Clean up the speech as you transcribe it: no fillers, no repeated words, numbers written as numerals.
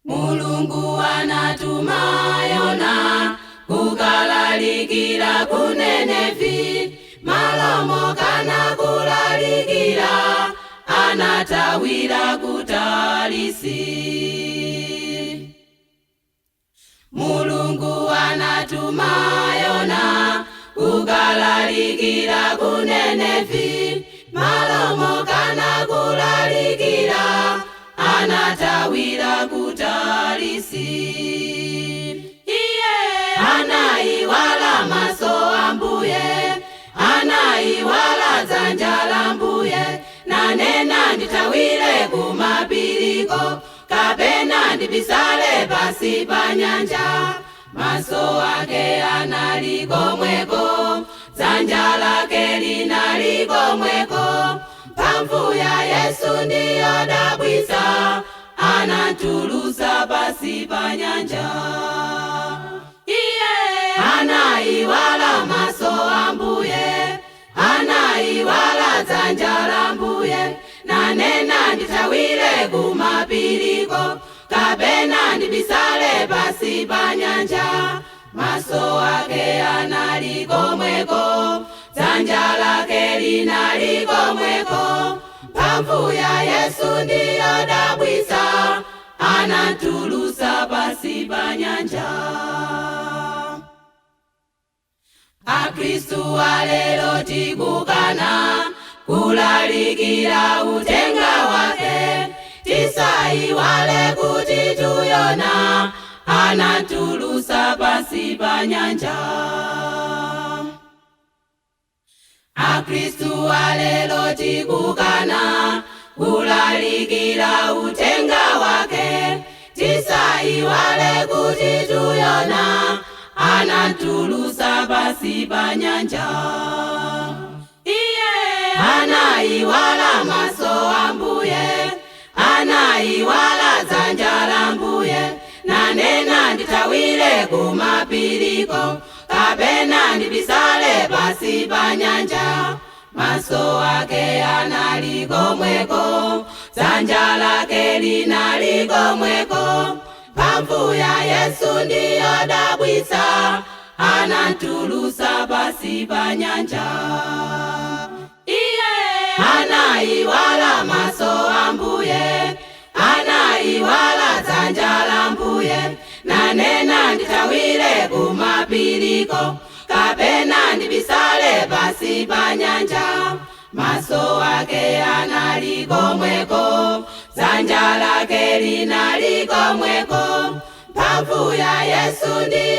Mulungu anatuma Yona kukalalikira ku Nenevi, malomo kana kulalikira anatawira ku Tarisi. Mulungu anatuma Yona kukalalikira ku Nenevi, malomo kana kulalikira anatawira ku Tarisi. Iye anaiwala maso ambuye, anaiwala dzanja la mbuye, nanena nditawire kumapiriko, kapena ndibisale pasi pa nyanja. Maso ake anali komweko, dzanja lake linali komweko, mphamvu ya Yesu ndiyo dabwisa, anatulusa pasi pa nyanja. Iye anaiwala maso ambuye, anaiwala dzanja la mbuye, nanena nditawire kumapiriko, kapena ndibisale pasi pa nyanja. Maso ake anali komweko, dzanja lake linali komweko, mphamvu ya Yesu ndiyo dabwisa, anatulusa pasi pa nyanja. Akristu alelo tikukana kulalikira utenga wake, tisaiwale kuti tuyona anatulusa pasi pa nyanja. Akristu alelo tikukana kulalikira utenga wake, tisaiwale kuti tuyona anatulusa pasi pa nyanja. Iye anaiwala maso ambuye, anaiwala dzanja la mbuye, nanena nditawire kumapiriko, kapena ndibisale pasi pa nyanja. Maso ake anali komweko, dzanja lake linali komweko, mphamvu ya Yesu ndiyo dabwisa, anatulusa pasi pa nyanja. Iye anaiwala maso ambuye, anaiwala dzanja la mbuye, nanena nditawire kumapiriko, kapena ndibisale pasi pa nyanja. Maso ake anali komweko, dzanja lake linali komweko, mphamvu ya Yesu ndiyo